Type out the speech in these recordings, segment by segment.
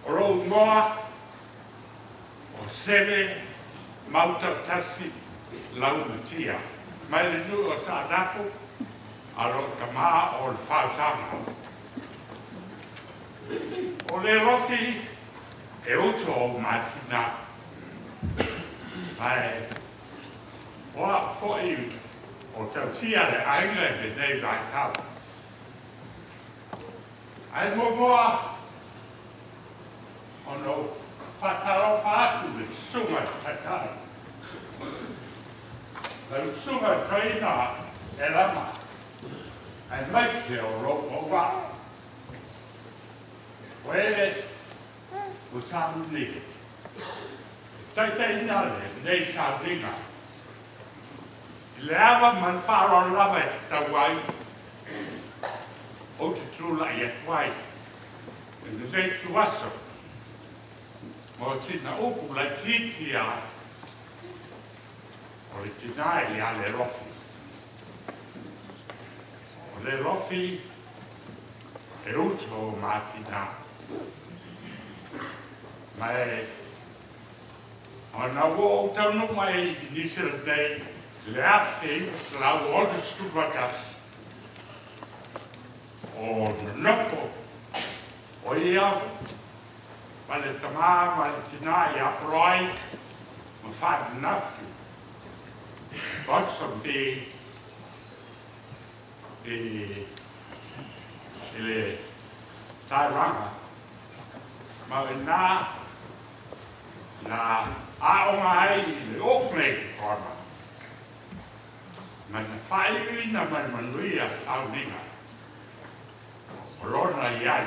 O lou igoa o Seve Mautautasi Laumatia, mai le nuu o Saanapu, a o loo tamā o le fausaga. O le Alofi e uso o matina, ae o au fo'i o tausia le aiga i lenei vaitau. Ae muamua ona ou faatalofa atu i le susuga i le Taitai, lau susuga i Toeaina Elama, aemaise o lou auvaa. O e ua sauni e taitaiina lenei sauniga. I le ava ma le faaaloalo lava e tatau ai, ou te tulai atu ai i lenei ituaso mo sina upu laitiiti lava o le tinā ia Lealofi. O Lealofi e uso o matinā. Ma e ona ua ou taunuu mai i Niu Sila nei i le 1961, o nonofo o ia ma le tamā ma le tinā ia Poloai ma Faananafi Ponsonby i le taulaga ma o i ina na aoga ai i le Auckland Grammar ma na faaiuina ma le manuia sauniga o lona i ai.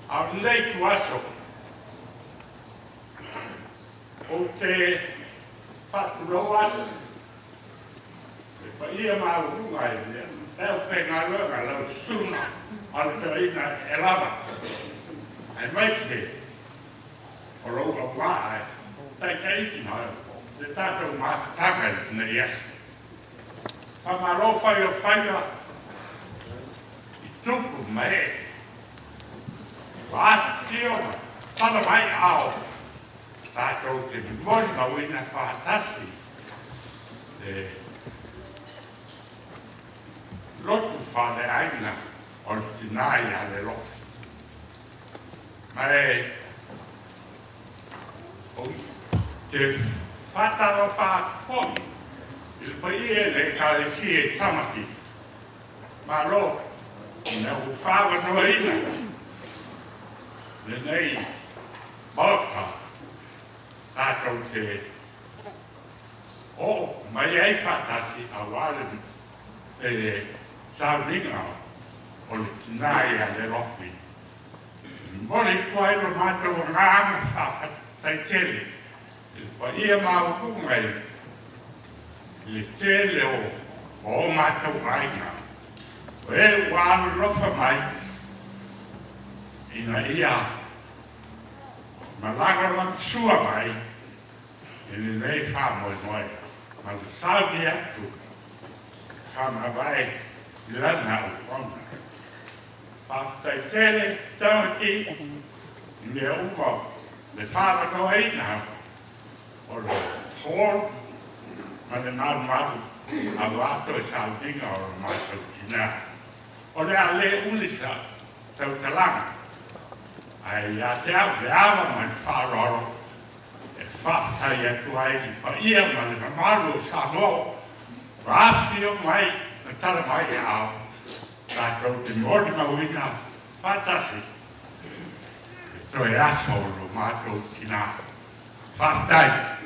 A o lenei ituaso, ou te faatulou atu le paia maualuga i le aufaigaluega, lau susuga a le Toeaina Elama, aemaise o lou auvaa e taitaiina le tatou mafutaga i lenei aso. Faamalo fai o faiva i tupu ma ee ua afifio ma tala mai aao tatou te molimauina faatasi le lotu faaleaiga o le tinā ia Lealofi. Ma e ou te faatalofa atu foi i le paia i le Ekalesia i Tamaki. Malo ina ua faaavanoaina lenei Maota tatou te oo mai ai faatasi aua le sauniga o le tinā ia Lealofi. E momoli atu ai lo matou agaga faafetai tele i le paia maualuga i le tele o matou aiga o e ua alolofa mai ina ia malagolagasua mai i lenei faamoemoe ma le sauni atu faamavae i lana auauna. Faafetai tele Tamaki i mea uma le faaavanoaina o le hall ma le malumalu aua toe sauniga o le matou tinā. O le a le umi sa tautalaga, ae ia te au le ava ma le faaaloalo e faafetai atu ai i le paia ma le mamalu o Samoa ua afifio mai ma tala mai aao tatou te molimauina faatasi le toe aso o lo matou tinā. Faafetai.